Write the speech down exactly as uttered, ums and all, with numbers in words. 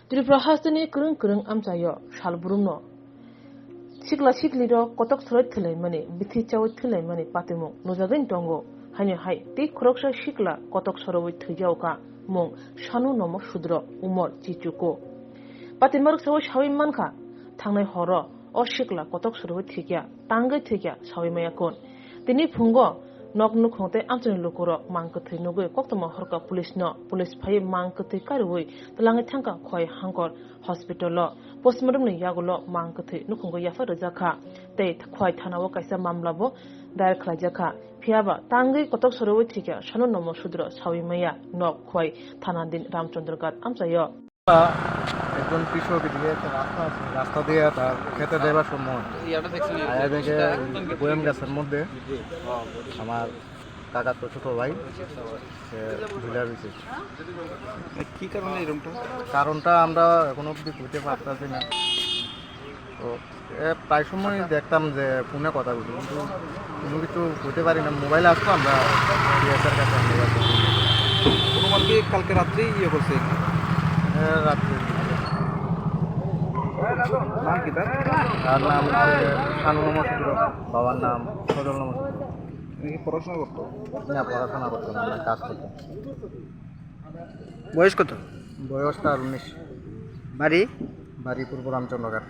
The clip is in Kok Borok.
Tripura hasteni kwrwng kwrwng amchaio salbrumno sikla siklirok kotok soroi thwilaimani, bithi chaui thwilaimani patimung nujagwini tongo. Haino hai tei khoroksa sikla kotok soroui thwijaokha, mung Sanu Nomo Sudro, umor chichuko. Patimarok saui saui mankha, thangnai horo o sikla kotok soroui thwikya, tangwi thwikya saui maya kun. Tini phungo nok nukhung tei amchaini lukurok mang kwthwi nugwi koktwma horka police no. Police phaiwi mang kwthwi kariui twlangwi thangkha Khwai Hangkor hospital o. Postmortem ni yagulo mang kwthwi nukhungo yapha rwjakha tei Khwai thana o kaisa mamla bo dayar khlaijakha. Phiyaba tangwi kotok soroui thwikya Sanu Nomo Sudro saui maya nok Khwai thana din Ramchandra Ghat amchaio. একজন কৃষক এদিকে একটা রাস্তা আছে, রাস্তা দিয়ে তার খেতে যাইবার সময় আয়া দেখে বয়াম গাছের মধ্যে আমার কাকার তো ছোট ভাই, সে ঝুলে রয়েছে। কি কারণে এরকমটা? কারণটা আমরা এখনো অবধি বুঝতে পারতেছি না। তো এ, প্রায় সময় দেখতাম যে ফোনে কথা বলি, কিন্তু কোনো কিছু করতে পারি না। মোবাইল আসতো, আমরা ডিএসআর কাছে মোবাইল করতাম। অনুমান কি কালকে রাত্রেই ইয়ে করছে? হ্যাঁ, রাত্রে। নাম কি তার? তার নাম হচ্ছে শানু নমঃ সূত্র, বাবার নাম সজল নমঃ সূত্র। উনি কি পড়াশোনা করতো? না, পড়াশোনা করতো না, আমরা কাজ করতাম। বয়স কত? বয়স তার উনিশ। বাড়ি? বাড়ি পূর্ব রামচন্দ্রঘাট।